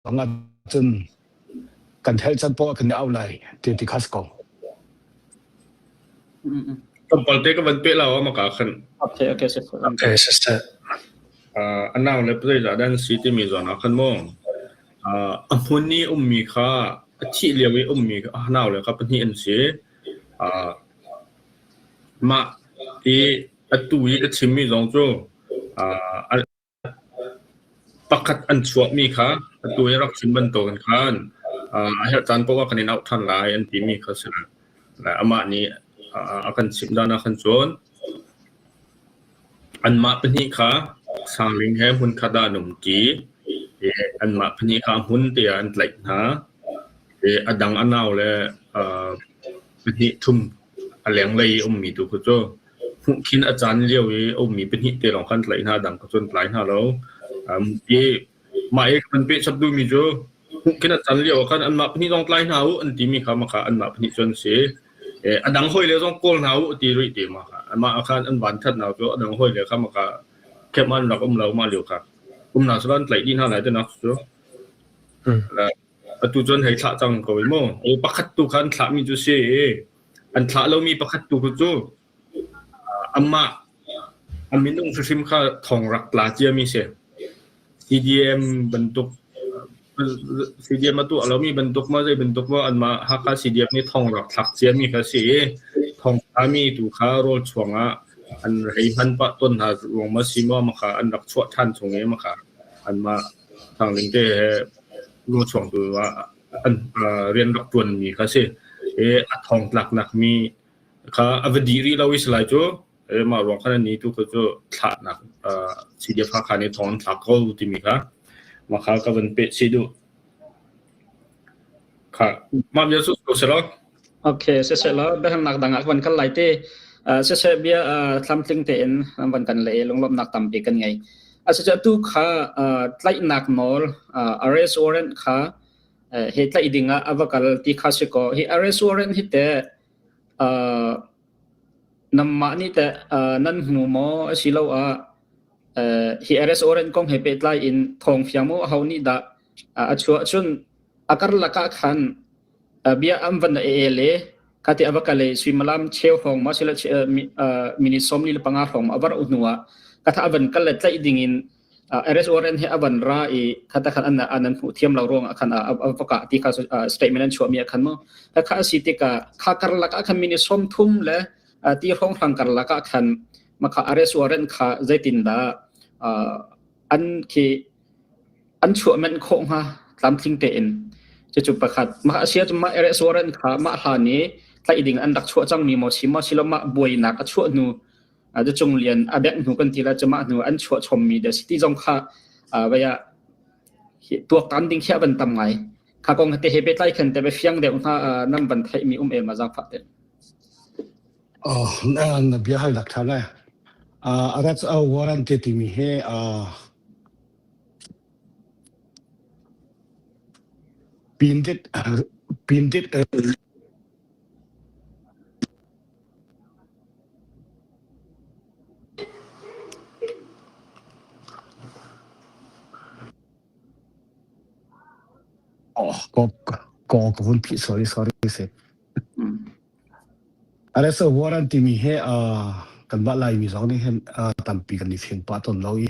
Cun kan helh can poah kan i au lai ti ti kha si ko. Tlawmpal te ka van peh lau ma ka khan. Okay, okay, sir. Okay, sister. Uh, a nau le zeizah dah an si timi zawn ah khan mu uh, a hmun i ummi kha a thih lio i ummi a nau le kha pahnih an si. Uh, mah i atu i a chimmi zong cu uh, Pakhat an chuahmi kha atu i rak chim bantukin khan a herh caan paoh ah kan in auh ṭhan lai an timi kha a si. Amah nih a kan chimh dan ah khan cun anmah pahnih kha sangling he hmunkhat ah an umṭi i anmah pahnih kha hmun te ah an tlaih hna i a dang a nau le pahnih thum a lenglei i ummi tu kha cu Hmuh khin a caan lio i a ummi pahnih te lawng khan tlaih hna, dang kha cun tlai hna lo. Um, i mah i kan peh chap duhmi cu hmuh khin a caan lio ah khan anmah pahnih zong tlai hna u an timi kha mah kha anmah pahnih cu an si. E, a dang hawi le zong kawl hna u ti rih ti mah kha. Amah ah khan an van that hna cu a dang hawi le kha mah kha camp an rak um lo mah lio kha. Um hna selaw an tlaih dih hna lai ti nak cu. Atu cun hei thlah cang ko i mu. Pakhat tu kha an thlahmi cu si i An thlah lomi pakhat tu khu cu amah a minung hrimhrim kha thong rak tla ciami si. CDM bantuk CDM a tuah lomi bantuk maw zei bantuk maw anmah Hakha CDM nih thong rak thlak ciami kha si i thong tlami tu kha rawl chuang ah an hei hman pah tawn hna ruang ma si maw maka an rak chuah ṭhan chung i maka anmah Thangling te he rawl chuang tu ah an rian rak ṭuanmi kha si. I a thong tlaknak mi kha a va dih rih lo i salai cu mah ruang khan ni tu kha cu thlahnak CDF Hakha nih thong an thlak ko timi kha mah kha ka van peh chih duh. Kha mah bia cu ko selaw. Okay, siseh biahalnak dang ah van kal lai te. Siseh bia tlamtling tein van kan le lunglawmhnak tampi kan ngei. Asicaah tu kha tlaihnak nawl arrest warrant kha he tlaih ding ah a va kal ti kha si kaw hi arrest warrant hi teh nanmah nih teh nan hmu maw asiloah hi arrest warrant kong he pehtlai in thawng fiang maw aho nih dah a chuah cun a karlak ah khan bia an van el i khati a va kal i suimilam cheu hrawng maw sila minute 45 hrawng maw a var hnu ah katha a van kal le tlaih ding in arrest warrant he a van ra i khata khan an an hmuh thiam lo ruang ah khan a va kah ti kha statement an chuah mi ah khan mu kha a si tikah kha karlak ah khan minute 30 le ti hrawng hrang karlak ah khan makha arrest warrant kha zeitin dah an khi an chuah manh khawh hnga tlamtling tein. Cucu pakhat. Mah a si ahcun mah arrest warrant kha mah hlan i tlaih ding an rak chuah cangmi maw si maw silo mah buainak a chuah hnu Cung Lian a bengh hnu kan ti la cu mah hnu an chuah chommi da si ti zong kha vaya tuaktan ding khi a van tam ngai. Kha kong te he pehtlai khan te fiang deuh hna nan van theihmi um el ma zaangfah te. Oh, na bia hal dak tha ngai. Arrest warrant te timi hi Pindit Pindit Oh, ka ka vun phih sorry sorry si. Arrest warrant timi hi kanmah Laimi zong nih hin tampi kan i fiang pah tawn lo i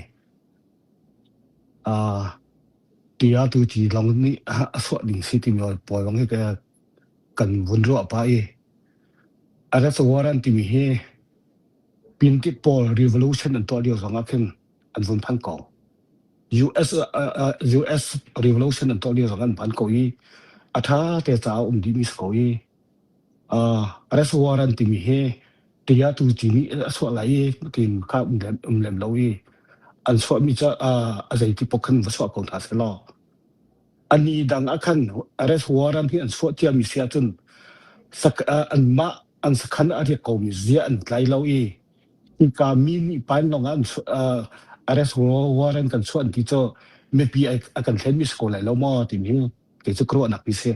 Tiah tuci lawng nih a chuah ding si timi pawl zong hi kan vun ruah pah i arrest warrant timi hi Pintit pawl revolution an tuah lio zong ah khin an vun phan ko. US US revolution an tuah lio zong an phan ko i a ṭha te caah um dihmi si ko i arrest warrant timi hi tiah tu ci nih a chuah lai i tiin kha um lem, um lem lo i an chuahmi cu a zeiti paoh khan va chuah ko hna seh law a ni dang ah khan arrest warrant hi an chuah ciami si ahcun sak anmah an sakhan a riak komi zia an tlai lo i hika mi nih pain lawng ah an arrest warrant kan chuah an ti cu mipi a kan thlenmi si ko lai lo maw timi hi kei cu ka ruahnak mi si.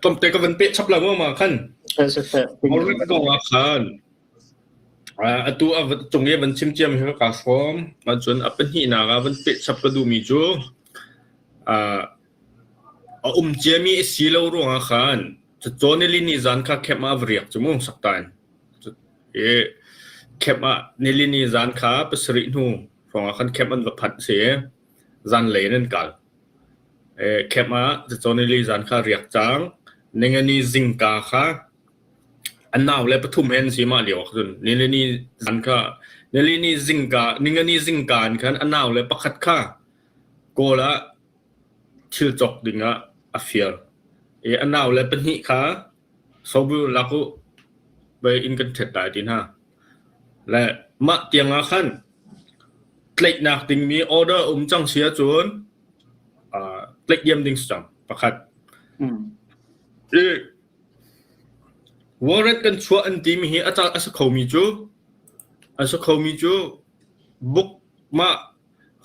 Tlawmte ka van peh chap la ma khan. Warrant kong ah khan. Atu a cung i van chim ciami hi kaa hrawm. Ahcun a pahnihnak ah van peh chap ka duhmi cu a um ciami a si lo ruangah khan cacawn nili zan kha camp ah va riak cu mu sakta in. I camp ah nilini zan kha pasarih hnu hrawngah khan camp an va phanh si i zanlei in an kal. Camp ah cacawn nili zan kha riak cang. Ningani zingka kha An naule pathum he an si mah lio ah cun nilini zan kha nilini zingka ningani zingka in khan a naule pakhat kha Kawl ah thil cawk ding ah a fial i a naule pahnih kha sobu lak u vei inn kan ṭhet lai ti hna. Le mah tiang ah khan tlaihnak dingmi order um cang si ahcun tlaih diam ding si cang pakhat. I Warrant kan chuah an timi hi a a si khomi cu a si khomi cu book mah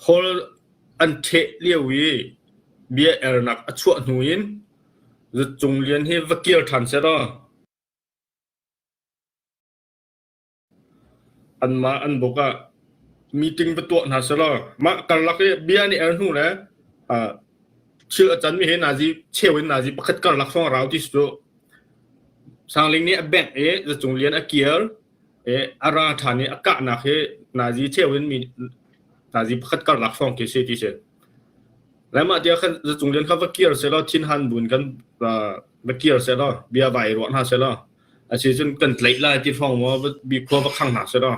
hall an ṭheh lio i bia ernak a chuah hnu in Zut Lian hi va kir ṭhan seh law Anmah an buk ah meeting va tuah hna selaw mah karlak i bia an i er hnu le thil a canmi hi nazi cheu in nazi pakhat karlak hrawng a rau ti si cu. Sangling nih a bengh i Zacung Lian a kir i a ra ṭhan i a kahnak hi nazi cheu in mi nazi pakhat karlak hrawng khi si ti si. Le mah tiah khan Zacung Lian kha va kir selaw thinhan buin kan va kir selaw bia vai ruah hna selaw Asicun kan tlaih lai ti hrawng maw bi khua va khang hna seh law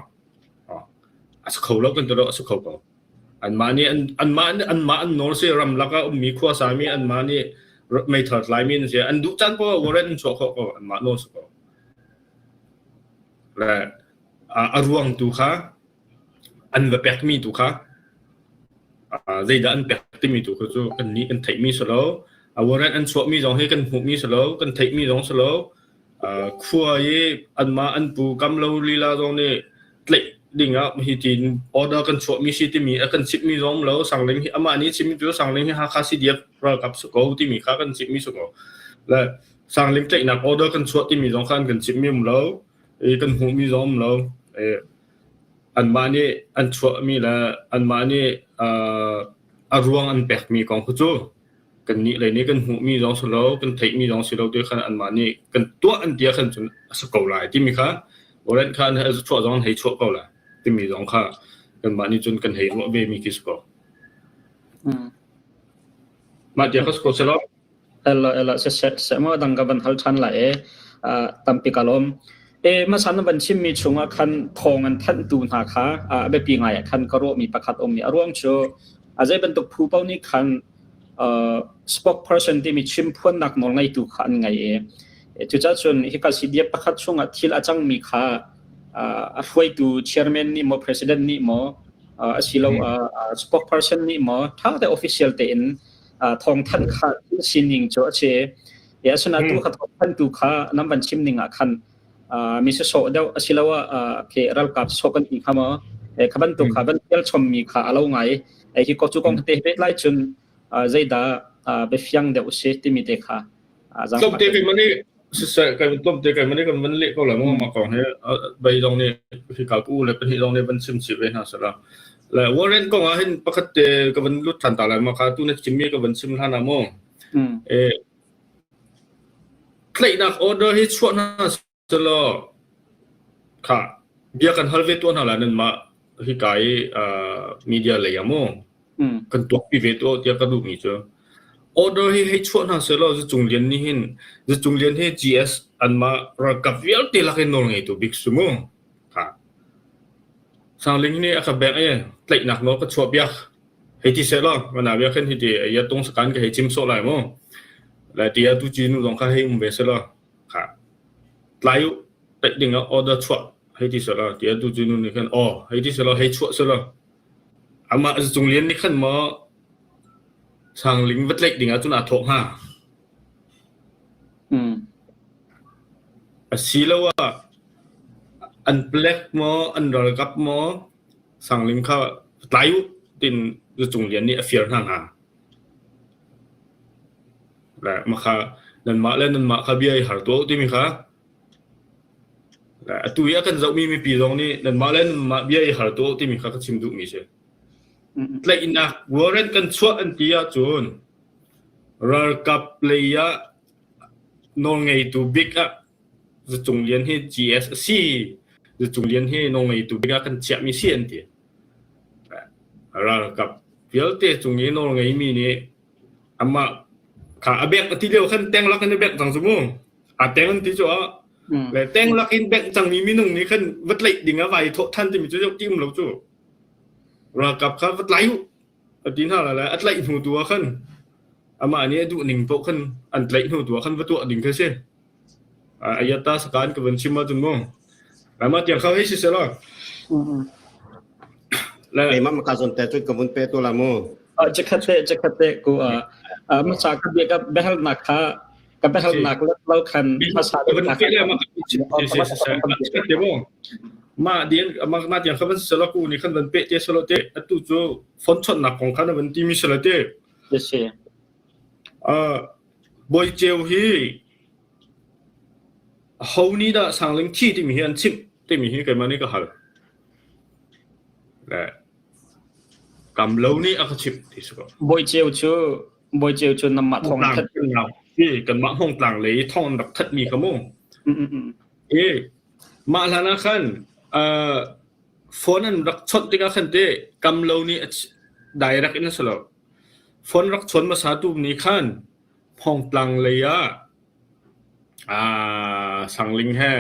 a si kho lo kan ti lo a si kho ko. Anmah nih anmah anmah an nawl si ramlak ah ummi khua sami anmah nih meithal tlaimi an si an duh caan poah warrant an chuah khawh ko anmah nawl si ko. Le a ruang tu kha an va pekmi tu kha zeidah an pek timi tu kha cu kannih kan theihmi si lo. A warrant an chuahmi zong hi kan hmuhmi si lo, kan theihmi zong si lo. Khua i anmah an pu kam lo lila zong nih tlaih ding ah hi tiin order kan chuahmi si timi a kan chimhmi zong um lo. Sangling hi amah nih chimmi cu Sangling hi Hakha CDF ralkap si ko timi kha kan chimhmi si ko. Le Sangling tlaihnak order kan chuah timi zong kha an kan chimhmi um lo. I kan hmuhmi zong um lo. Anmah nih an chuahmi le anmah nih a ruang an pekmi kong kha cu kannih lei nih kan hmuhmi zong si lo, kan theihmi zong si lo ti khan anmah nih kan tuah an ti ahkhan cun a si ko lai timi kha warrant kha an chuah zong an hei chuah ko lai timi zong kha kanmah nih cun kan hei ruah ve mi khi si ko. Mah tia kha si ko selaw. Ela ela se se se mo dang ka van hal than la e tampi ka lawm. E masan van chim mi chungah khan thong an thanh tu hna kha a biapi ngai ah khan ka ruah mi pakhat um mi a ruang cu a zei bantuk phu paoh nih khan spokesperson timi chimphuannak nawl ngeitu kha an ngei i cucaah cun hika CDF pakhat chungah thil a cangmi kha a hruaitu chairman nih maw president nih maw asiloah spokesperson nih maw ṭha te official tein thawngthanh kha thil sining cu a si. Asinain tu kha thawngthanhtu kha nan van chim ning ah khan mi sawsawh deuh asiloah khi ralkap sawsawh kan ti hnga maw kha bantuk kha van tial chommi kha a lo ngai. Hi ko cu kong te pehtlai cun zeidah biafiang deuh si timi te kha Tlawmte kai mani siseh kai tlawmte kai mani kan van leh ko lai maw mah kong hi bei zong nih hi ka pu le pahnih zong nih van chim chih ve hna sala le warrant kong ah hin pakhat te ka van lut than ta lai ma kha tu na chimmi ka van chim hlan ah maw e tlaihnak order hi chuah hna Selaw khah bia kan hal ve tuah hna lai nanmah hika i media lei ah maw kan tuakpi ve tuah tiah ka duhmi cu order hi hei chuah hna sehlaw Zacung Lian nih hin Zacung Lian hi GS anmah ralkap vialte lak in nawl ngeitu bik si mu. Khah. Sangling nih a ka bek i tlaihnak nawl ka chuah piak. Hei ti sehlaw mana bia khin hiti ya tung sakan ka hei chim sawh lai mu. Lai ti ah tu ci nu zong kha hei um ve sehlaw Khah. Tlai u, tlaih ding ah order chuah hei ti selaw tiah tu cu nu nih khan aw hei ti selaw hei chuah selaw amah Cung Lian nih khan maw Sangling va tlaih ding ah cun aa thawh hnga. Asiloah an palek maw an ralkap maw Sangling kha tlai u tiin Cung Lian nih a fial hna hnga. Le mah kha nanmah le nanmah kha bia i har tuah u timi kha. Atu i a kan zohmi mipi zong nih nanmah le nanmah bia i hal tuah timi kha ka chim duhmi si. Tlaihnak warrant kan chuah an ti ahcun ralkap lei ah nawlngeitu bik ah Zacung Lian hi GS a si. Zacung Lian hi nawlngeitu bik ah kan chiahmi si an ti. Ralkap vialte cung i nawlngeimi nih amah kha a bek a ti lio khan teng lak in a bek cang cu mu. A teng an ti cu ah le teng lak in bek cangmi minung nih khan va tlaih ding ah vai thawh than timi cu ti um lo cu. Ralkap kha va tlai u a ti hna le a tlaih hnu tu ah khan amah nih a duh ning paoh khan an tlaih hnu tu ah khan va tuah ding kha si. Ayata sakan ka van chim ahcun mu. Mah tiang kha hei si selaw. Le keimah maka zon te cu ka vun pe tu la mu. Chikhat te chikhat te ku masa ka bia ka behal nak kha ka behal nak lo khan masa ka van pe le ma ka mu. Ma dien ma ma tiang kha van selo ku ni khan van pe te selo te atu cu phone chon nak kong khan van ti mi selo te. Si. Bawi Ceu hi Aho nih dah Sangling thi timi hi an chimh timi hi keimah nih ka hal. Le Kamlo nih a ka chimh ti si ko. Bawi Ceu cu Bawi Ceu cu namah thawng an that. Hi kanmah Hmongtlang lei thawng an rak thatmi kha mu. I mah hlan ah khan uh, phone an rak chawnh tikah khan te Kamlo nih direct in a si lo. Phone rak chawn hmasa tu nih khan Hmongtlang lei ah Sangling he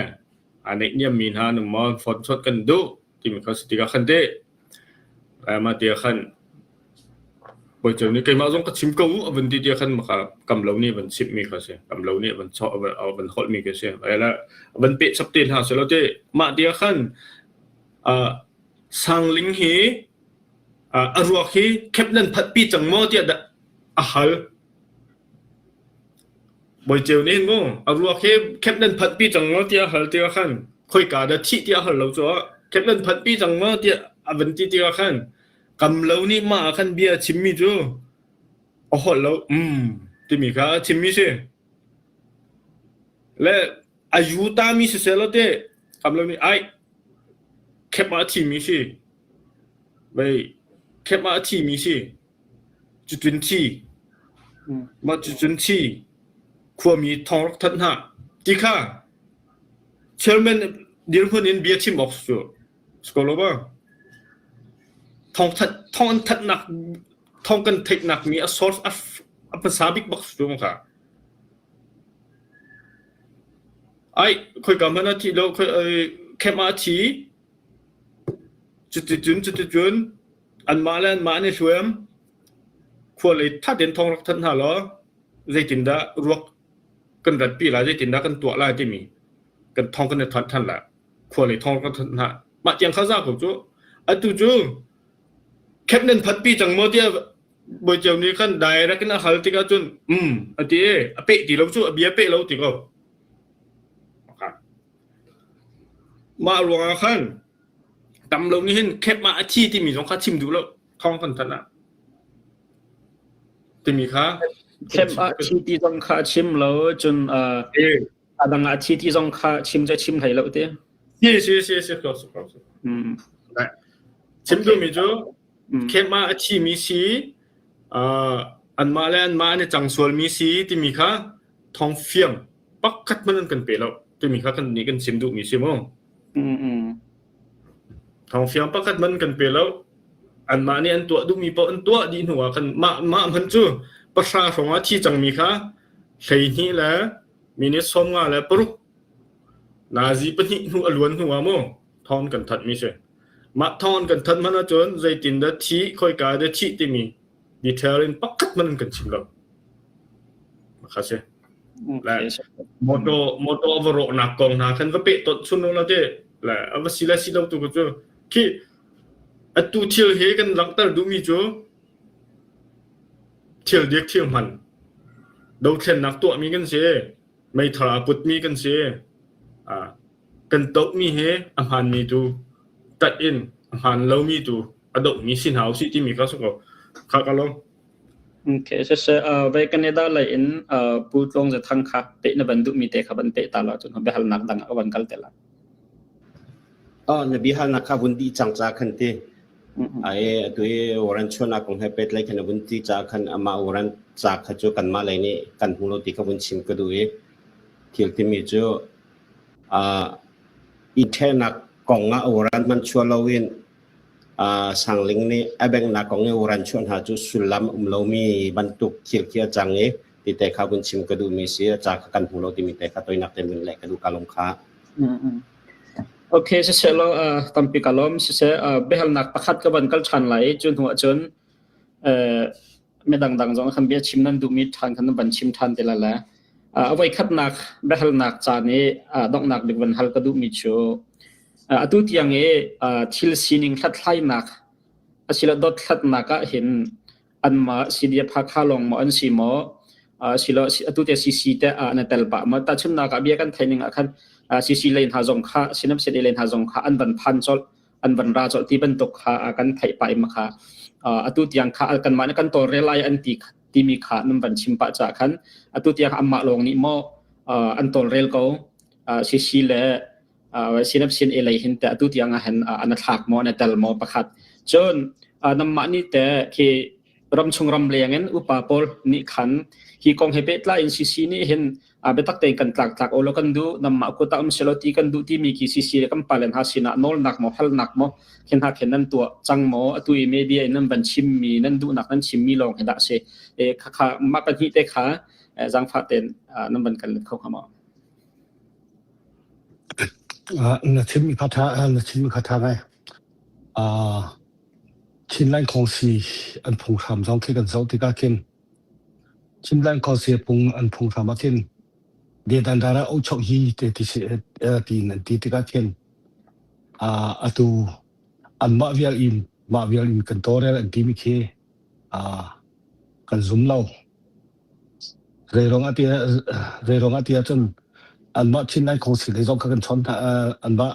aa neihniammi hna an um maw phone chawnh kan duh timi kha si tikah khan teh mah ti ah khan Bawi Ceu nih keimah zong ka chim ko u a vun ti tiah khan maka Kamlo nih a van chimhmi kha a si. Kamlo nih a van chawh a van holhmi khi a si. A van peh chap te hna selaw teh mah ti ah khan Sangling hi a ruak hi khep nan phatpi cang maw tiah dah a hal. Bawi Ceu nih hin mu a ruak hi khep nan phanhpi cang maw tiah a hal tikah khan khoika dah thih tiah a hal lo cu khep nan phanhpi cang maw tiah a van ti tikah khan Kamlo nih mah ah khan bia a chimmi cu a holh lo um timi kha a chimmi si. Le a yu tami siseh law teh Kamlo nih ai khep ah a thimi si. Vei khep ah a thimi si. Cucun thi, mah cucun thi, khuami thawng rak thanh hna ti kha chairman dirhmun in bia chim awk cu si ko lo ba? Thawng thanh thawng an thanhnak thawng kan theihnak mi a source a a hmasa bik bak cu kha. Ai khoika hmanh ah thi lo khoi camp ah a thi cuticun cuticun Anmah le anmah an i hluam. Khua lei ṭha tein thawng rak thanh hna law zeitindah ruak kan ratpi lai, zeitindah kan tuah lai timi kan thawng kan i thanh ṭhan lai. Khua lei thawng kan thanh hna. Mah tiang kha za ko cu. Atu cu khet nan phatpi cang maw tiah Bawi Ceu nih khan direct in a hal tikah cun um a ti i a peh ti lo cu a bia peh lo ti ko. Mah ruangah khan Tam lo nih hin khep ah a thi timi zong kha chim duh lo thawng kan thanh ah timi kha Khep ah thi ti zong kha a chim lo cun a dang ah thi ti zong kha chim cu chim hlei lo te. Si si si si ko si ko si. Chim duhmi cu khep ah a thimi si anmah le anmah an i cang sualmi si timi kha thawng fiang pakhat hmanh an kan pe lo timi kha kan nih kan chim duhmi si mu. Thawngfiang pakhat man kan pe lo. Anmah nih an tuah duhmi paoh an tuah dih hnu ah khan mah mah hmanh cu pahra hrawng ah thi cangmi kha 12 le minute 56 nazi pahnih hnu a luan hnu ah mu thawng kan thanh mi si. Mah thawng kan thanh hmanh ahcun zeitindah thi khoika dah thih timi detail in pakhat hmanh an kan chim lo. Kha si. Le motor motor a va rawhnak kong hna khan va peh tot chun lo te le a va si le si lo tu cu khi atu thil he kan langhter duhmi cu thil dik thil hman dothlennak tuahmi kan si meithal a putmi kan si kan tohmi he a hmanmi tu tat in a hman lomi tu a dohmi si hna usih timi kha si ko kha ka lawm Okay, siseh uh, Canada lei in uh, Pu Tluang Za Thang kha peh na van duhmi te kha van peh ta la cun biahalnak dang ah van kal te la. Oh, na biahalnak kha vun dih cang ca khan ti. Ai atu i warrant chuahnak kong he pehtlai khan a vun ti caah khan amah warrant ca kha cu kanmah lei nih kan hmu lo ti kha vun chim ka duh i thil timi cu uh, i ṭhennak kong ah warrant man chuah loin uh, Sangling nih a benghnak kong i warrant chuah hna cu sullam um lomi bantuk thil khi a cang i ti te kha vun chim ka duhmi si a ca kha kan hmu lo timi te kha toinak te vun leh ka duh ka lung kha. Mm-hmm. Okay, siseh law uh, tampi ka lawm siseh uh, biahalnak pakhat ka van kal ṭhan lai i cu hnu ahcun uh, midang dang zong khan bia chim nan duhmi ṭhan khan nan van chim ṭhan te lai le uh, a voikhatnak biahalnak caan i uh, donghnak bik van hal ka duhmi cu uh, atu tiang i uh, thil sining hlathlainak asilo dothlatnak ah hin anmah CDF Hakha lawng maw an si maw silo atu te CC te na tel pah maw tahchunhnak ah bia kan theih ning ah khan CC lei hna zong kha Sinap City lei hna zong kha an van phan colh an van ra colh ti bantuk kha kan theih pah i kha atu tiang kha kanmah nih kan tawlrel lai an ti timi kha nan van chim pah caah khan atu tiang anmah lawng nih maw an tawlrel ko CC le Sinap sin e lei hin te atu tiang ah hin an thlak maw an tel maw pakhat cun namah nih te khi ramchung ram leng in upa pawl nih khan hi kong he pehtlai in CC nih hin biatak tein kan tlak tlak olo kan duh namah kuta um selo ti kan duh timi khi CC le kan palen ha sinah nawlnak maw halnak maw khin ha khin nan tuah cang maw atu i media in nan van chimmi nan duhnak nan chimmi lawng hi dah si e kha kha mah pahnih te kha zangfah ten nan van kan let kho hnga maw Na chimmi kha ṭha na chimmi kha ṭha ngai. Chinland Kongsi an phunghram zong khi kan zoh tikah khin Chinland Kongsi phung an phunghram ah khin Dedandara Ochoh hi te ti si tiin an ti tikah khin atu anmah vial in mah vial in kan tawlrel an timi khi kan zum lo. Zeiruang ah tiah zeiruang ah tiah cun anmah Chinland Kongsi lei zong kha kan chawn hna anmah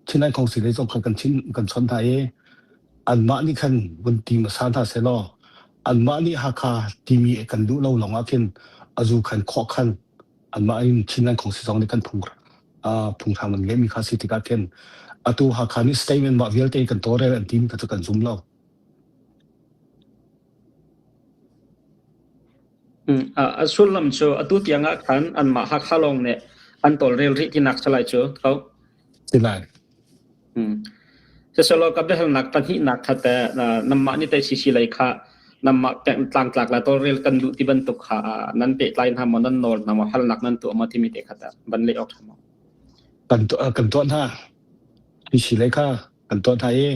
Chinland Kongsi lei zong kha kan chin kan chawn hna i anmah nih khan vun ti hmasa hna sehlaw anmah nih Hakha timi kan duh lo lawng ah khin azu khan khawh khan anmah in Chinland Kongsi zong nih kan phung phunghram an ngeihmi kha si tikah khin atu Hakha nih statement mah vialte kan tawlrel an timi kha cu kan zum lo. A sullam cu atu tiang ah khan anmah Hakha lawng nih an tawlrel rih tinak si lai cu tho. Si lai. Siselaw ka biahalnak pahnihnak kha teh nanmah nih teh CC lei kha nanmah tlangtlak le tawlrel kan duh ti bantuk kha nan pehtlai hna maw nan nawl hna maw halnak nan tuah maw timi te kha teh van leh awk ṭha maw? Kan kan tuah hna. CC lei kha kan tuah hna i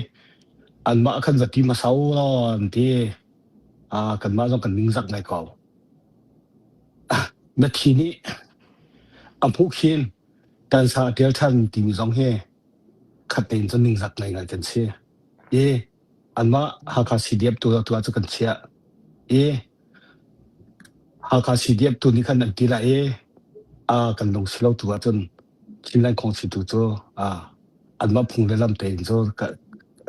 anmah khan va ti hmasa u law an ti. Kanmah zong kan ningzak ngai ko. Na thi nih a hmuh khin tansa a ṭial ṭhan timi zong hi khat tein cun ningzak ngaingai kan si. I anmah Hakha CDF tu tu ah cu kan chiah. I Hakha CDF tu nih khan an ti lai i kan lung si lo tu ahcun Chinland Khawngsi tu cu anmah phung le lam tein cu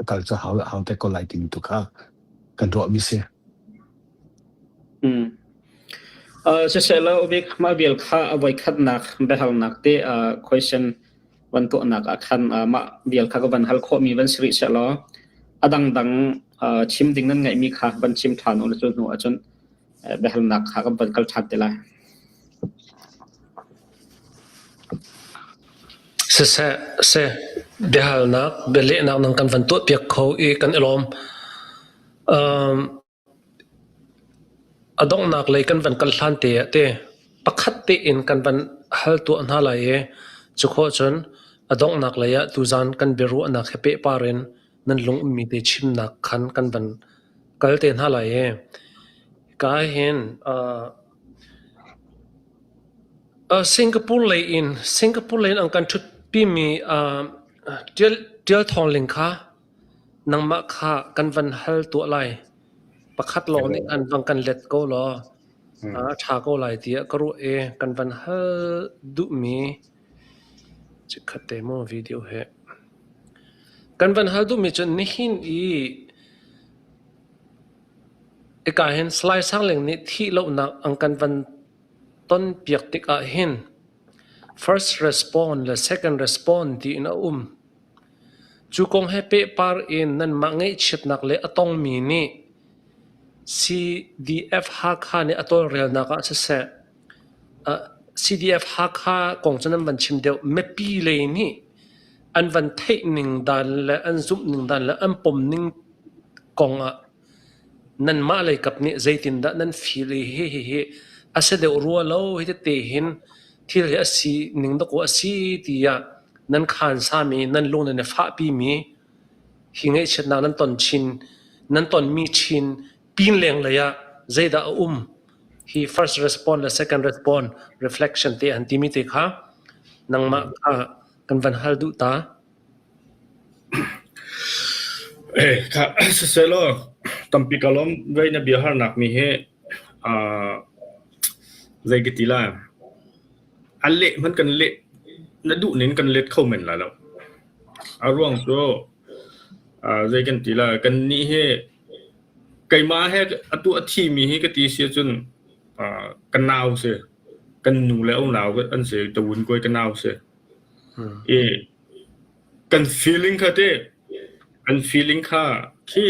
kal cu hau hau te ko lai timi tu kha kan ruahmi si. Mm. Uh, siselaw ubik mah vial kha a voikhatnak biahalnak te uh, question van tuahnak ah khan uh, mah vial kha ka van hal khawhmi van si rih sehlaw a dangdang uh, chim ding nan ngeihmi kha van chim ṭhan u cu hnu ahcun uh, biahalnak kha kan van kal ṭhan te lai. Siseh, seh, biahalnak, bialehnak nan kan van tuahpiak kho i kan i lawm. Um, a donghnak lei kan van kal hlan te ah te pakhat tein kan van hal tuah hna lai i cu khawh cun a donghnak lei ah tuzaan kan biaruahnak he pehpar in nan lung ummi te chimnak khan kan van kal te hna lai i ka hin uh, Singapore lei in Singapore lei in an kan ṭhutpimi Ṭial Thawng Ling kha nangmah kha kan van hal tuah lai. Pakhat lawng nih an van kan let ko law a ṭha ko lai tiah ka ruah i kan van hal duhmi chikkhat te maw video he. Kan van hal duhmi cu nihin i Hika hin Salai Sang Ling nih thih lohnak an kan van tonpiak tikah hin first response le second response tiin a um. Cu kong he pehpar in nanmah ngaihchiatnak le a tongmi nih CDF Hakha nih a tawlrelnak ah siseh, CDF Hakha kong cu nan van chim deuh. Mipi lei nih an van theih ning dan le an zumh ning dan le an pom ning kong ah nanmah lei kap nih zeitindah nan feel i hihihi a si deuh rua lo hi tete hin thil hi a si ning dakaw a si tiah nan khaan sami nan lung nan i fahpi mi hi ngaihchiatnak nan ton chin nan tonmi chin pin leng lei ah zeidah a um hi first response le second response reflection te an timi te kha nangmah kha kan van hal duh ta. Siselaw tampi ka lawm vei na bia harnak mi hi zei ka ti lai a leh hmanh kan leh na duh ning kan let kho men lai lo. A ruang cu zei kan ti lai kannih hi keimah he atu a thimi hi ka ti si ahcun ka nau si kan nu le unau an si tawun kawi ka nau si. I kan feeling kha teh kan feeling kha khi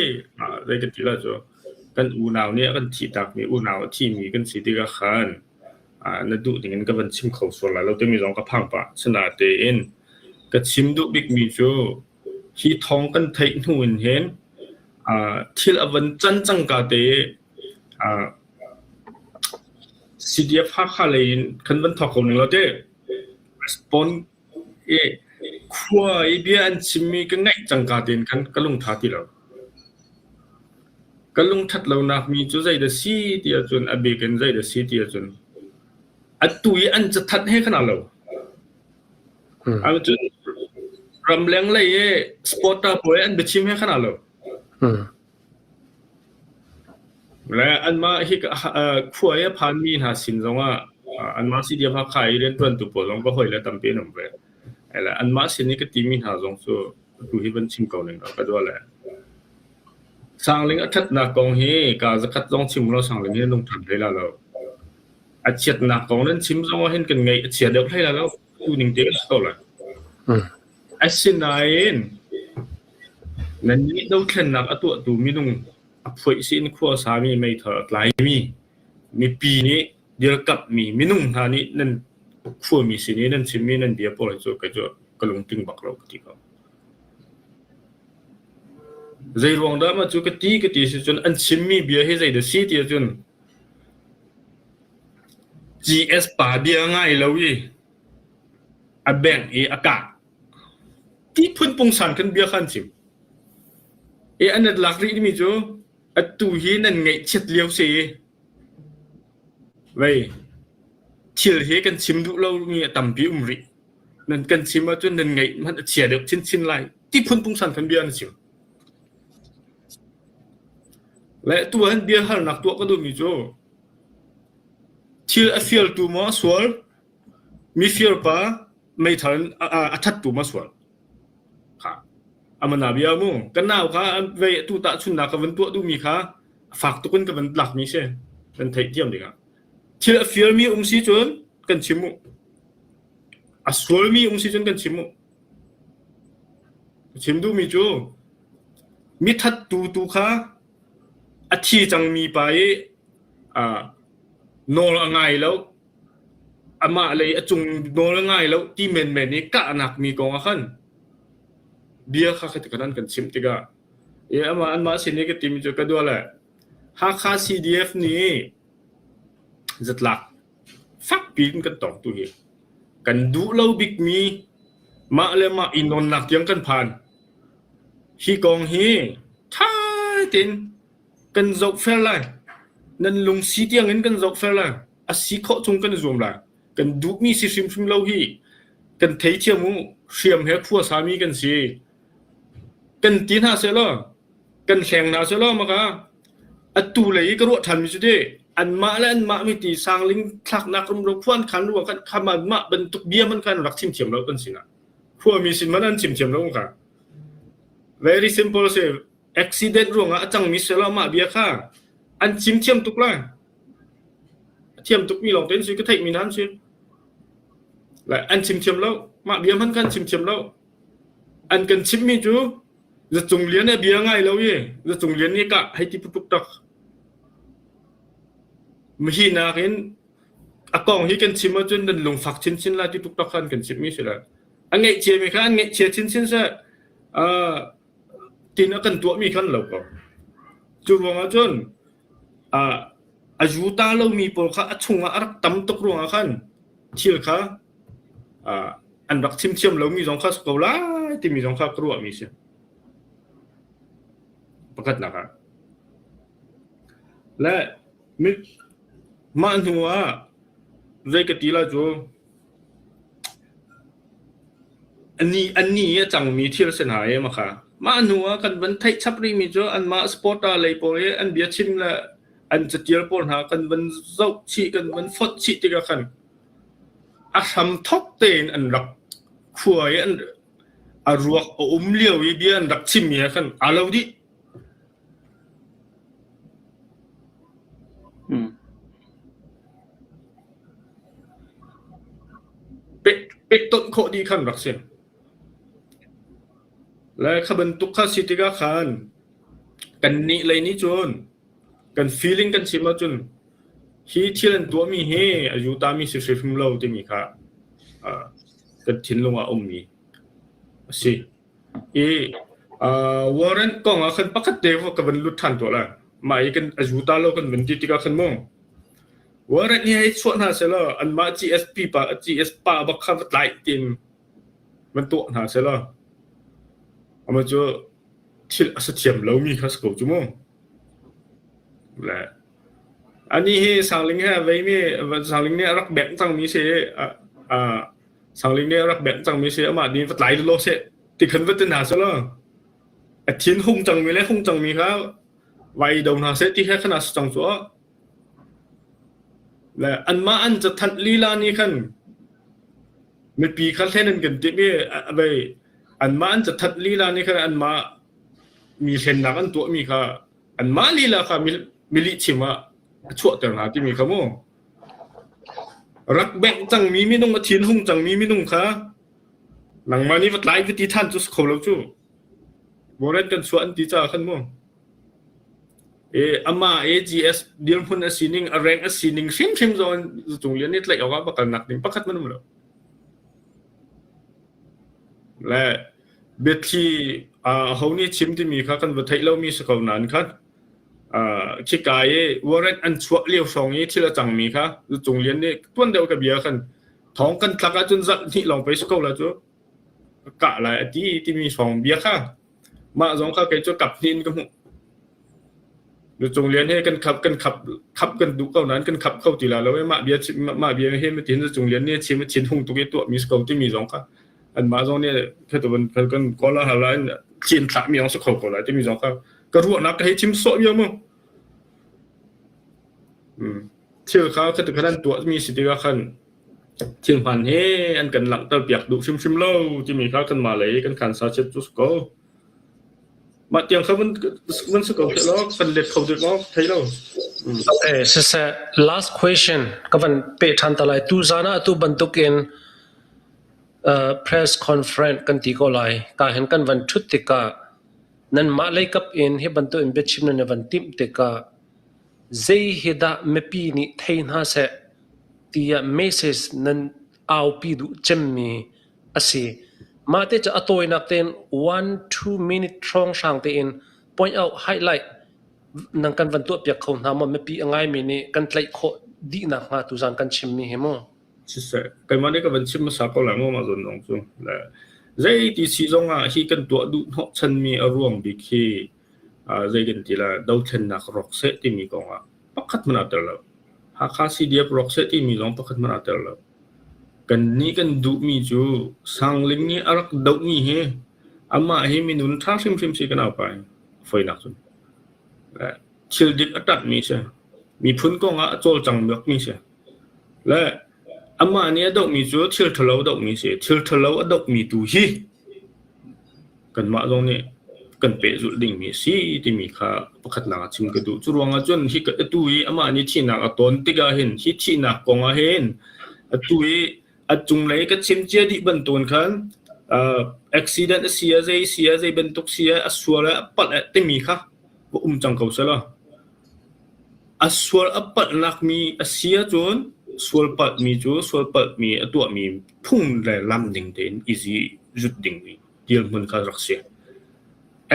zei kan ti lai cu kan unau nih a kan thihtakmi unau a thimi kan si tikah khan na duh ding in ka van chim kho sual lai lo timi zong ka phang pah. Sinain ka chim duh bikmi cu hi thawng kan theih hnu in hin thil a van can cangka te CDF Hakha lei in kan van thawk ko ning law teh Respond i khua i bia an chimmi ka ngaih cangka tein khan ka lungtha ti lo. Ka lungthat lonak mi cu zei dah si ti ahcun a bik in zei dah si ti ahcun atu i an cathanh he khan aa lo. Cun ramleng lei i supporter pawl i an biachim he khan aa lo. Le anmah hi khua i a phanmi hna sin zongah anmah CDF Hakha i rianṭuantu pawl zong ka hawile tampi an um ve. Le anmah sin i ka timi hna zong cu atu hi van chim ko ning law ka dua le. Sangling a ṭhatnak kong hi ka zakhat zong chim law Sangling hi lungṭhat hlei la lo. A chiatnak kong nan chim zong ah hin kan ngaih a chia deuh hlei la lo. Tu ning te a si ko lai. Asinain nannih dothlennak a tuahtu minung a phoihsi in khua a sami meithal a tlaimi mipi nih dirkamhmi minung hna nih nan khuami sin i nan chimmi nan bia pawl hi cu kei cu ka lungtling bak lo ka ti ko. Zeiruang dah mah cu ka ti ka ti si cun an chimmi bia hi zeidah si ti ahcun GS pa bia ngai lo i a bengh i a kah. Ti phun pungsan khan bia kha an chim. I an lak rih mi cu atu hi nan ngaihchiat lio si. Vei thil hi kan chim duh lomi a tampi um rih. Nan kan chim ahcun nan ngaih hmanh a chia deuh chinchin lai. Ti phun pungsan khan bia an chim. Le tu han bia halnak tuah ka duhmi cu thil a fialtu maw sual Mifir pa meithal in a thattu ma sual. Kha amana bia mu. Kan nau kha vei tu tahchunnak ka van tuah duhmi kha fak tuk in ka van lakmi si. Kan theih thiam dingah. Thil a firmi um si cun kan chim mu. A sualmi um si cun kan chim mu. Ka chim duhmi cu mi thattu tu kha a thi cangmi pa i nawl a ngai lo Amah lei a cung nawl a ngai lo ti menmen i kahnak mi kong ah khan bia kha khi an kan chimh tikah i amah anmah sin i ka timi cu ka dua le Hakha CDF nih zatlak fakpi in kan tong tu hi kan duh lo bikmi mah le mah i nawnnak tiang kan phan. Hi kong hi ṭha tein kan zohfel lai. Nan lungsi tiang in kan zohfel lai. A si khawh chung kan i zuam lai. Kan duhmi si hrimhrim lo hi kan theithiam u. Hriam he khua sami kan si. Kan ti hna sehlaw, kan hleng hna sehlaw maka atu lei i ka ruah ṭhanmi cu ti anmah le anmah mi ti sangling thlaknak rumro khuan khan ruang kan kham anmah bantuk bia man khan rak chim thiam lo kan sinah khuami sin man an chim thiam lo kha very simple si accident ruangah a cangmi selaw mah bia kha an chim thiam tuk lai a thiam tukmi lawng te an si ka theihmi hna an si like an chim thiam lo mah bia hmanh kha an chim thiam lo. An kan chimhmi cu Zacung Lian a bia ngai lo i Zacung Lian nih kah hei ti putuk tak. Hi nakin a kong hi kan chim ahcun nan lungfak chinchin lai ti tuk tak khan kan chimhmi si lai. A ngaihchiami kha an ngaihchia chinchin seh. Uh, tin a kan tuahmi khan lo ko. Cu ruangah cun uh, a juta lomi pawl kha a chungah a rak tam tuk ruangah khan thil kha uh, an rak chim thiam lomi zong kha si ko lai timi zong kha ka ruahmi si. Pakhatnak ah. Le mah hnu ah zei ka ti lai cu Annih i a cangmi thil si hna i makha. Mah hnu ah kan van theih chap rihmi cu anmah supporter lei pawl i an biachim le an catial pawl hna kan van zoh chih kan van fonh chih tikah khan a hramthok tein an rak khua i an a ruak a um lio i bia an rak chimmi he khan aa lo dih. Pektonh khawh dih khan rak si. Le kha bantuk kha si tikah khan kannih lei nih cun kan feeling kan chim ahcun hi thil an tuahmi hi a yutami si hrimhrim lo timi kha kan thinlung ah a ummi a si. I warrant kong ah khan pakhat te ka van lut ṭhan tuah lai. Mah i kan a yuta lo kan van ti tikah khan mu Warrant hi hei chuah hna sehlaw anmah GSP pa GS pa bak kha va tlaih tiin van tuah hna sehlaw amah cu thil a si thiam lomi kha si ko cu mu. Le ani hi Sangling he a veimi Sangling nih a rak bengh cangmi si i Sangling nih a rak bengh cangmi si amah nih va tlai law seh ti khan va ti hna sehlaw a thin hung cangmi le hung cangmi kha vai do hna seh ti kha khan a si cang cu. Le anmah an cathanh lila nih khan mipi kha hlen an kan timh i vei anmah an cathanh lila nih khan anmah mi hlennak an tuahmi kha anmah lila kha mi lihchim ah a chuahter hna timi kha mu. Rak bengh cangmi minung a thinhung cangmi minung kha nangmah nih va tlai va ti than cu si kho lo cu. Warrant kan chuah an ti caah khan mu. Amah AGS dirhmun a sining, a rank a sining hrimhrim zong in Cung Lian nih tlaih awk ah va kalnak ding pakhat hmanh um lo. Le biathli aho nih chim timi kha kan va theih lomi si ko nain khan khika i warrant an chuah lio hrawng i thil a cangmi kha Cung Lian nih tuan deuh ka bia khan thawng kan tlak ahcun zarh hnih lawng pei si ko la cu ka kah lai a ti timi hrawng bia kha Mah zong kha kei cu kap hnih in ka hmuh. Lucung Lian he kan khap kan khap khap kan duh ko nain kan khap kho ti la lo i mah bia mah bia he matin Lucung Lian nih a chim a thin hung tuk i tuahmi si ko timi zong kha anmah zong nih kan kan kawl hal lai chin thlahmi zong si kho ko lai timi zong kha ka ruahnak ka hei chim sawh bia mu. Thil kha kha khan an tuahmi si tikah khan Thil hmaan hi an kan langhter piak duh hrimhrim lo timi kha kanmah lei kan khansa chiat cu si ko. Mah tiang kha van si ko seh law kan let kho dek maw thei lo. Okay, siseh last question ka van peh ṭhan ta lai. Tuzan ah atu bantukin uh, press conference kan ti ko lai. Ka hin kan van ṭhut tikah nanmah lei kap in hi bantuk in biachim nan i van timh tikah zei hi dah mipi nih thei hna seh tiah message nan aupi duh cemmi a si. Mah te cu a tawinak tein one two minute hrawnghrang tein point out highlight nan kan van tuahpiak kho hna maw mipi a ngaimi nih kan tlaih khawh dihnak hnga tuzan kan chimmi hi mu. Siseh, keimah nih ka van chim hmasa ko lai maw mah zawn zong cu. Le zei ti si zong ah hi kan tuah duh hnawhchanmi a ruang bik hi zei kan ti la dothlennak rawk seh timi kong ah pakhat hmanh aa tel lo. Hakha CDF rawk seh timi zong pakhat hmanh aa tel lo. Kannih kan duhmi cu Sangling nih a rak dohmi hi amah hi minun ṭha hrimhrim si kan aupa hi fawinak cun. Thil dik a ṭanhmi si. Miphun kong ah a cawlcang bakmi si. Le amah nih a dohmi cu thil ṭhalo a dohmi si. Thil ṭhalo a dohmi tu hi kanmah zong nih kan pehzulh dingmi a si timi kha pakhatnak ah chim ka duh. Cu ruangah cun hi atu i amah nih thihnak a tawn tikah hin hi thihnak kong ah hin atu i a cunglei ka chim cia dih bantukin khan. Accident a si ah zei si ah zei bantuk si ah a sual ah a palh ah timi kha va um cang ko selaw a sual a palhnak mi a si ahcun sual palhmi cu sual palhmi a tuahmi phung le lam ning tein i zi zut dingmi dirhmun kha rak si.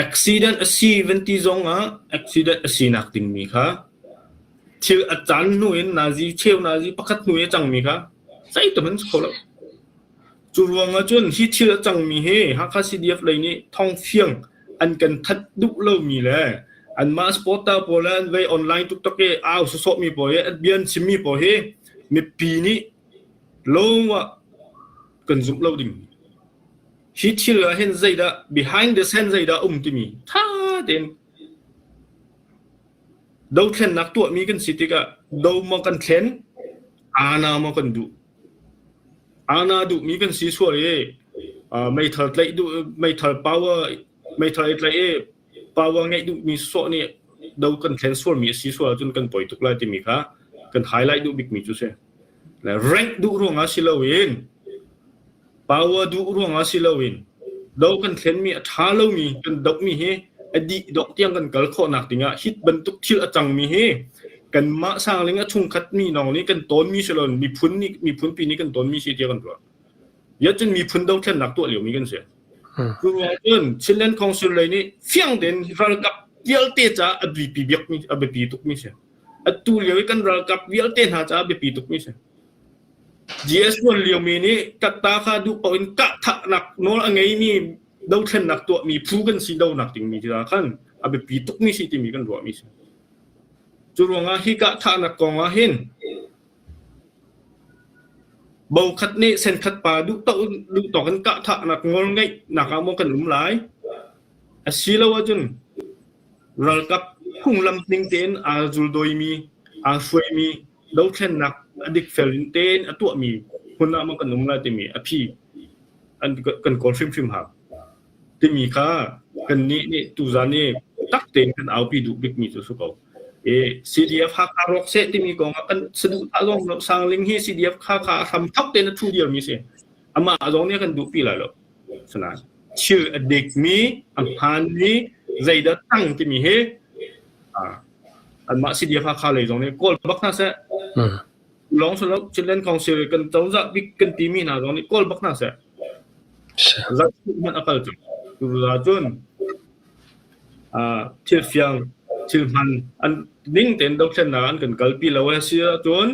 Accident a si van ti zong ah accident a sinak dingmi kha thil a caan hnu in nazi cheu nazi pakhat hnu i a cangmi kha zeitum an si kho lo. Cu ruangah cun hi thil a cangmi hi Hakha CDF lei nih thawngfiang an kan that duh lomi le anmah supporter pawl le an vei online tuktak i au sawsawhmi pawl hi an bia an chimmi pawl hi mipi nih lawng ah kan zumh lo ding. Hi thil ah hin zeidah behind the scene zeidah um timi tha tein dothlennak tuahmi kan si tikah do maw kan thlen ana maw kan duh Ana duhmi kan si sual i meithal tlaih duh meithal power meithal i tlaih i power ngeih duhmi sawh nih do kan thlen sualmi a si sual ahcun kan poi tuk lai timi kha kan highlight duh bikmi cu si. Le rank duh ruangah si loin power duh ruangah si loin do kan thlenmi a ṭha lomi kan dohmi hi a dih dok tiang kan kal khawhnak dingah hit bantuk thil a cangmi hi kanmah sangling a chungkhat mi lawng nih kan tawnmi si loin miphun nih miphunpi nih kan tawnmi si tiah kan ruah. Yacun miphun dothlennak tuah liomi kan si. Cu ruang cun Chinland Council lei nih fiang tein ralkap vialte caah a biapi biakmi a biapi tukmi si. Atu lio i kan ralkap vialte hna caah biapi tukmi si. GS1 liomi nih katta kha duh paoh in kah thahnak nawl a ngeimi dothlennak tuahmi phu kan si donak dingmi tikah khan a biapi tukmi si timi kan ruahmi si. Cu ruangah hi kah thahnak kong ah hin bokhat nih senkhat pa duh tawk in kah thahnak nawl ngeihnak ah maw kan um lai? Asilo ahcun ralkap phunglam ning tein aa zuldawimi, aa hruaimi dothlennak a dikfel in tein a tuahmi hmun ah maw kan um lai timi a phi an kan kawl hrimhrim hau timi kha kannih nih tuzan i tak tein kan aupi duh bikmi cu si ko. E CDF Hakha rawk seh timi kong ah kan saduhthah zong Sangling hi CDF Hakha a hram thok tein a thu dirmi si. Amah zong nih a kan duhpi lai lo. Sanain thil a dikmi, a hmaanmi, zeidah tang timi hi anmah CDF Hakha lei zong nih kawl bak hna seh. Lawng silo Chinland Council kan cozah bik kan timi hna zong nih kawl bak hna seh. Zat hmanh a kal cang. Cun thil fiang thil hman an ning tein dothlennak an kan kalpi lo a si ahcun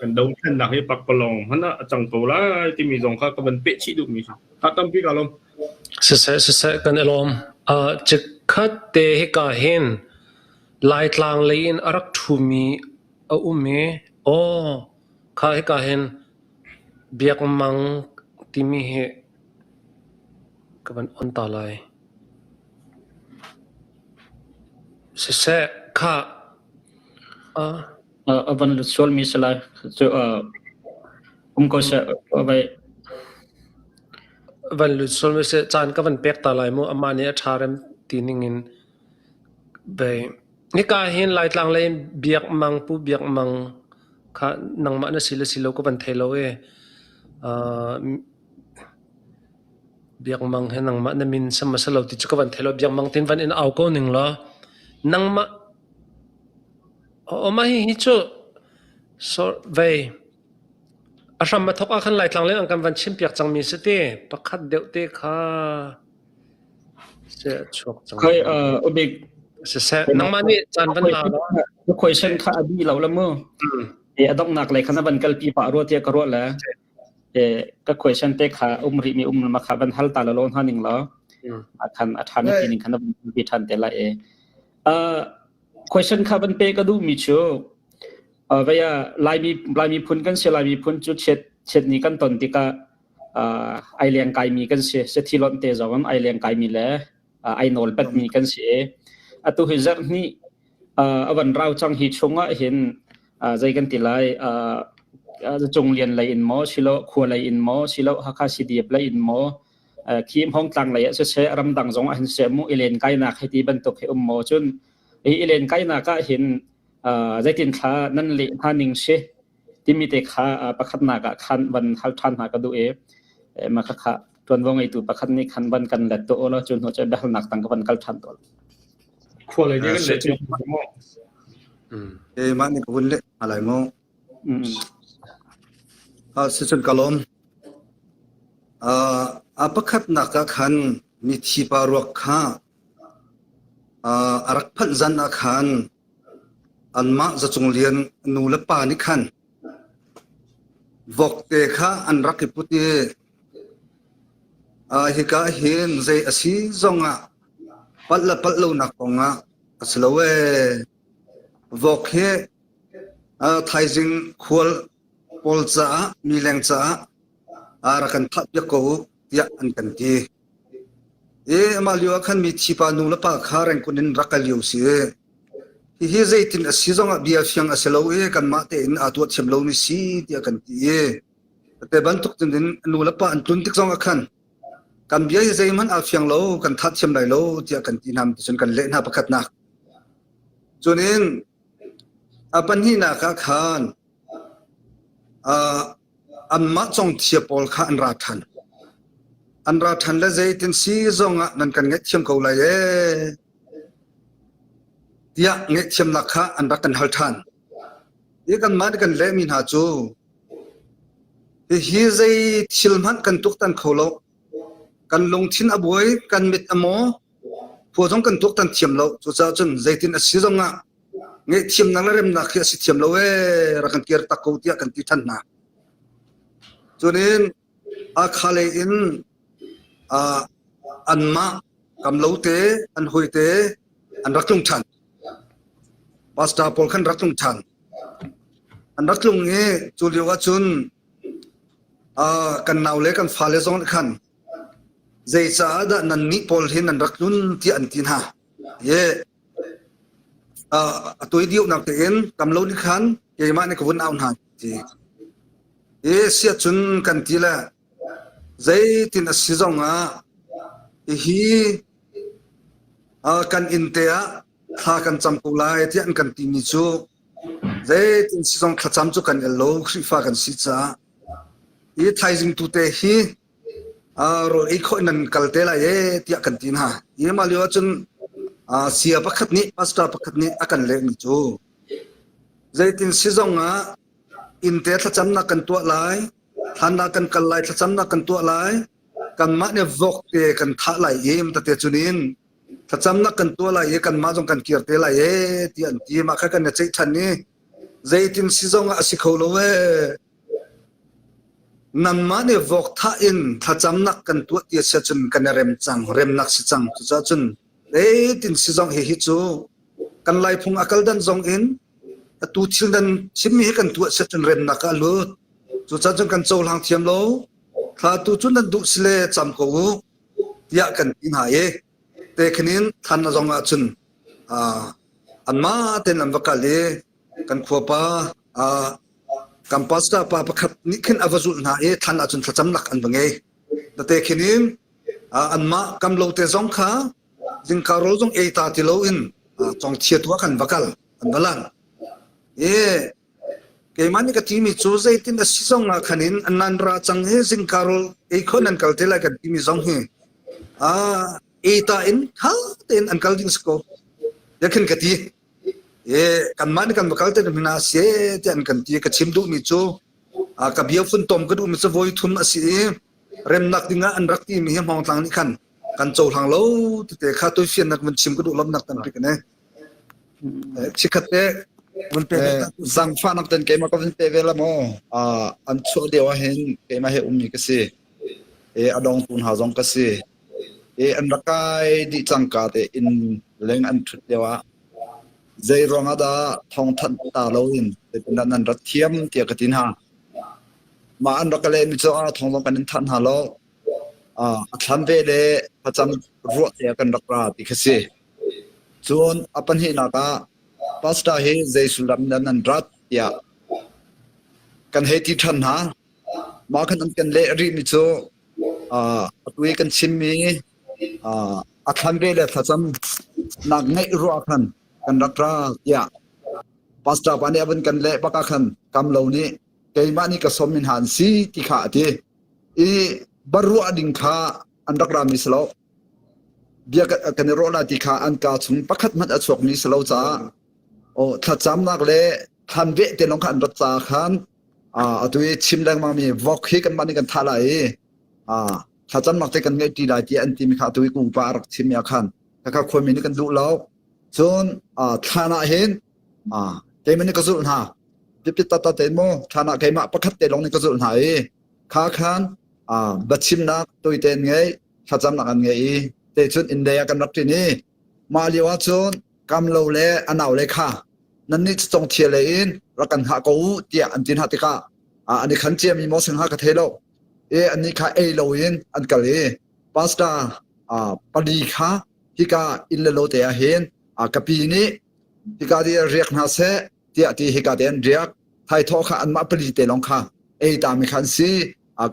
kan dothlennak hi pakpalawng hmanh ah a cang ko lai timi zong kha ka van peh chih duhmi si. Ha tampi ka lawm. Siseh siseh kan i lawm. Uh, chikkhat te hika hin Laitlang lei in a rak ṭhumi a um i aw kha hika hin Biakmang timi hi ka van on ta lai. Siseh khah uh, a van lut sualmi si lai. Cu um ko seh vai van lut sualmi si caan ka van pek ta lai mu amah nih a ṭha rem ti ning in bei nika hin Laitlang lei Biakmang Pu Biakmang kha nangmah na si le si lo ka van thei lo e. Uh, Biakmang he nangmah na min sam a si lo ti cu ka van thei lo. Biakmang tin van in au ko ning law nangmah mah hi cu vei a hram a thawk ah khan Laitlang leng an kan van chimpiak cangmi si te pakhat deuh te kha se chuak cang. Khoi ubik siseh nangmah nih caan van la law question kha a dih lo la mu. E a donghnak lei khan a van kalpi pah rua tiah ka ruah le. Ka question te kha um rih mi um ma kha van hal ta la lo hna ning law khan a than ti ning khan bi than te la e question kha van pe ka duh mi chu vaya laimi laimi phun kan si laimi phun chu chet chet ni kan ton tikah ai leng kai mi kan si se thi lon te zong ai leng kai mi le ai nawl pat mi kan si atu hi zarh ni a van rau cang hi chungah hin zei kan ti lai cung lian lei in maw silo khua lei in maw silo Hakha CDF lei in maw khi Hmong tlang lei ah siseh ramdang zong ah hin siseh mu i len kainak hei ti bantuk hi um maw cun hi i len kainak ah hin zeitin thla nan leh hna ning si timi te kha pakhatnak ah khan van hal ṭhan hna ka duh i ma kha kha. Ṭuanvo ngeitu pakhat nih khan van kan let tuah ulaw cu hnu cu biahalnak tang ka van kal ṭhan tawn. Khua lei nih kan leh cio maw? Keimah nih ka vun leh hna lai mu. Sicun ka lawm. A pakhatnak ah khan mithi pa ruak kha a rak phanh zan ah khan anmah Zacung Lian nu le pa nih khan vokte kha an rak i put i hika hin zei a si zongah palh le palh lonak kongah a si lo ee. Vok hi thaizing khual pawl caah mileng caah rak kan thah piak ko u tiah an kan ti. I amah lio ah khan mithi pa nu le pa kha rengkun in rak kal lio si. Hihi zeitin a si zongah bia fiang a si lo i kanmah tein aa tuah thiam lomi si tiah kan ti i te bantuk in nu le pa an tlun tik zongah khan kan bia hi zeihmanh aa fiang lo kan thah thiam lai lo tiah kan ti hna cun kan leh hna pakhatnak. Cunin a pahnihnak ah khan anmah congthia pawl kha an ra ṭhan. An ra ṭhan le zeitin si zongah nan kan ngaihthiam ko lai ee tiah ngaihthiamnak kha an rak kan hal ṭhan. Hi kanmah nih kan lehmi hna cu hihi zei thil hmanh kan tuaktan kho lo. Kan lungthin a buai, kan mit a maw, khua zong kan tuaktan thiam lo. Cucaah cun zeitin a si zongah ngaihthiamnak le remnak hi a si thiam lo ee rak kan kir tak ko tiah kan ti ṭhan hna. Cunin Hakha lei in uh, anmah kamlo te an hoi te an rak tlung ṭhan. Pastor pawl khan rak tlung ṭhan. An rak tlung i cu lio ahcun uh, kan nau le kan fale zong nih khan zeicaah dah nannih pawl hi nan rak tlun tiah an ti hna. Ye a tuai diohnak tein kamlo nih khan keimah nih ka vun au hna ti. I siahcun kan ti le zeitin a si zongah hihi kan inn te ah thla kan cam ko lai tiah an kan timi cu zeitin si zong thlacam cu kan el lo Khrihfa kan si caah hi thaizing tu te hi rawl ei khawh in nan kal te lai ee tiah kan ti hna. Hi mah lio ahcun sia pakhat nih pastor pakhat nih a kan lehmi cu zeitin si zongah innte thlacamnak kan tuah lai, thlannak kan kal lai, thlacamnak kan tuah lai, kanmah nih vok te kan thah lai i tate cunin thlacamnak kan tuah lai i kanmah zong kan kir te lai ee tiah an ti. Mah kha kan i ceih ṭhan i zeitin si zongah a si kho lo ee. Nangmah nih vok thah in thlacamnak kan tuah ti a si ahcun kan i rem cang, remnak si cang. Cucaah cun zeitin si zong hihi cu kan Laiphung a kal dan zong in atu thil nan chimmi hi kan tuah si ahcun remnak ah a lut. Cucaah cun kan cohlang thiam lo. Thla tu cu nan duh sile cam ko u tiah kan ti hna i te khin in thlan a zong ahcun anmah tein an va kal i kan khuapa kan pastor pa pakhat nih khin a va zulh hna i thlan ahcun thlacamnak an va ngei. Tete khin in anmah kam lo te zong kha zingka rawl zong ei ta ti loin congthia tu ah khan va kal an va lan. I keimah nih ka timi cu zeitin a si zong ah khan in an nan ra cang i zingka rawl ei kho nan kal te lai kan timi zong hi ei ta in tha tein an kal ding si ko. Ya khin ka ti. E kanmah nih kan va kal te hna si tiah an kan ti ka chim duhmi cu ka bia funtom ka duhmi cu voi thum a si i remnak dingah an rak timi hi Hmawngtlang nih khan kan cohlang lo tete kha tuifiannak van chim ka duh lomnak tampi ka nei. Chikhat te vun pe zangfahnak ten keimah ka vun pe ve la maw an chuah lio ah hin keimah he ummi ka si e a dongtu hna zong ka si e an rak kai dih cangka te inn leng an ṭhut lio ah zei ruangah dah thawngthanh ta loin zeitindah nan rat thiam tiah ka ti hna. Mah an rak ka lehmi cu ah thawng zong kan in thanh hna lo. A thlan ve le thlacam ruah te ah kan rak ra ti kha si. Cun a pahnihnak ah pastor hi zei sullam dah nan rat tiah kan hei ti ṭhan hna. Mah khan an kan leh rihmi cu atu i kan chimmi a thlan ve le thlacam nak ngeih ruah khan kan rak ra tiah pastor pa nih a vun kan leh bak ah khan kam lo nih keimah nih ka sawm mi hna an si ti kha a ti. I Baruah ding kha an rak rami si lo. Bia kan i ruah lai ti kha an kaa chung pakhat hmanh a chuakmi si lo caah oh, thlacamnak le thlan veh te lawng kha an rat caah khan atu i chim lengmang mi vok hi kanmah nih kan thah lai i thlacamnak te kan ngeih ṭi lai tiah an timi kha atu i upa a rak chimmi ah khan khakha khuami nih kan duh lo. Cun thlan ah hin keimah nih ka zulh hna. Pipit tata tein mu thlan ah keimah pakhat te lawng nih ka zulh hna i kha khan biachimnak tawite an ngei, thlacamnak an ngei i te cun inn lei ah kan rak ṭin i mah lio ah cun kamlo le a nau le kha nannih cu congthia lei in rak kan hngah ko u tiah an ti hna tikah an i khan ciami maw si hnga ka thei lo. I annih kha ei loin an kal i pastor pali kha hika inn le lo te ah hin ka pi nih hika ti riak hna seh tiah ti hika te an riak thaithawh kha anmah pali te lawng kha ei tami kha an si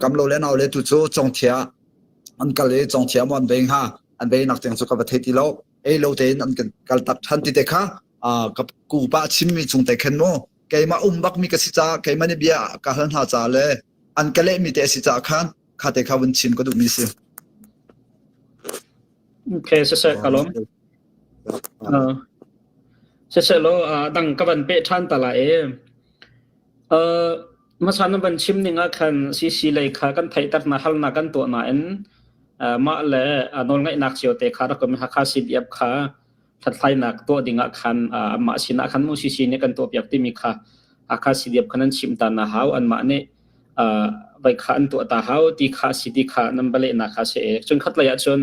kamlo le nau le tu cu congthia an kal i congthia maw an vei hnga an vei nak tiang cu ka va thei ti lo ei lo tein an kan kal tak than ti te kha ka kupa chimmi chung te khan mu keimah um bakmi ka si caah keimah nih bia ka hal hna caah le an ka lehmi te a si caah khan kha te kha vun chim ka duhmi si. Okay, siseh ka lawm. Uh, siseh law uh, dang ka van pe ṭhan ta la e. Uh, hmasa na van chim ning ah khan CC lei kha kan theihter na halnak kan tuah nain uh, mah le uh, nawlngaihnak cio te kha rak um Hakha CDF kha hlathlainak tuah ding ah khan uh, amah sinah khan mu CC nih kan tuahpiak timi kha Hakha CDF khan an chim ta na hau anmah nih uh, vai kha an tuah ta hau ti kha si ti kha nan va lehnak kha si e cun khat lei ah cun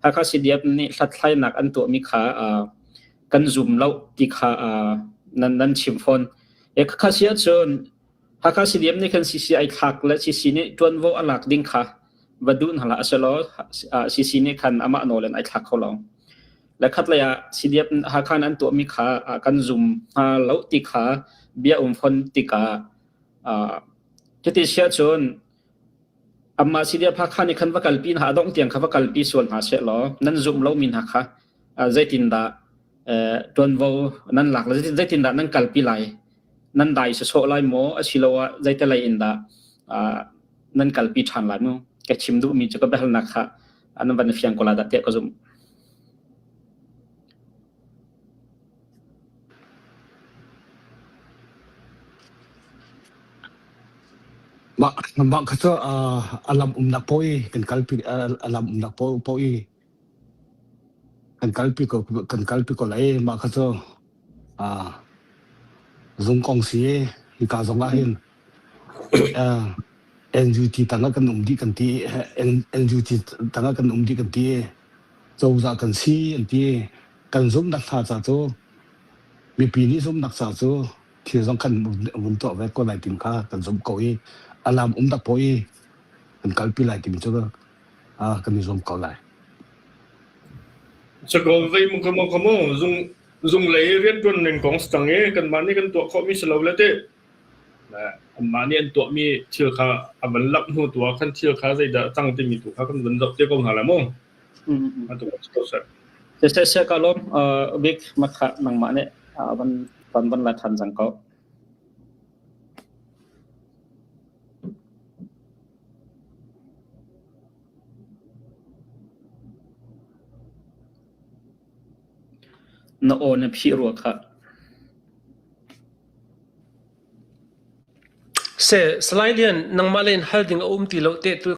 Hakha CDF nih hlathlainak an tuahmi kha uh, kan zum lo ti kha uh, nan nan chim fawn E khakha si ahcun Hakha CDM nih khan CC ai thlak le CC nih ṭuanvo a lak ding kha va duh hna hlah sehlaw CC nih khan amah nawl in ai thlak kho lo. Le khat lei ah CDF Hakha in an tuahmi kha kan zum hnga lo ti kha bia um fon tikah cuti si ahcun amah CDF Hakha nih khan va kalpi hna a dongh tiang kha va kalpi sual hna sehlaw nan zumh lomi hna kha zeitindah ṭuanvo nan lak le zeitindah nan kalpi lai nan dai sawsawh lai maw asiloah zeitelei in dah nan kalpi ṭhan lai mu ka chim duhmi cu ka biahalnak kha nan van i fiang ko lai dah tiah ka zumh. Mah mah kha cu a lam umnak paoh i kan kalpi a lam umnak paoh i Kan kalpi ko kan kalpi ko lai. Mah kha cu aa zung kong si hika zong ah hin uh, NUT tangah kan um dih kan ti NUT tangah kan um dih kan ti cozah kan si an ti kan zumhnak hna ca cu mipi nih zumhnak ca cu thil zong kan vun tuah ve ko lai tim kha kan zumh ko i alam um dak po i kan kalpi lai timi cu kan i zuam ko lai. Sakaw vei mu ka mu ka mu zung zung lei rianṭuan ning kong si cang i kanmah nih kan tuah khawhmi si lo le ti. Anmah nih an tuahmi thil kha a van lamh hnu tu ah khan thil kha zeidah a cang timi tu kha kan van zoh te ko hna lai mu. Atu kan si Siseh seh ka lawm bik makha nangmah nih van van van la ṭhan cang ko. Na aw na phih rua khah. Seh, Salai Lian, nangmah len hal ding a um ti lo te tu.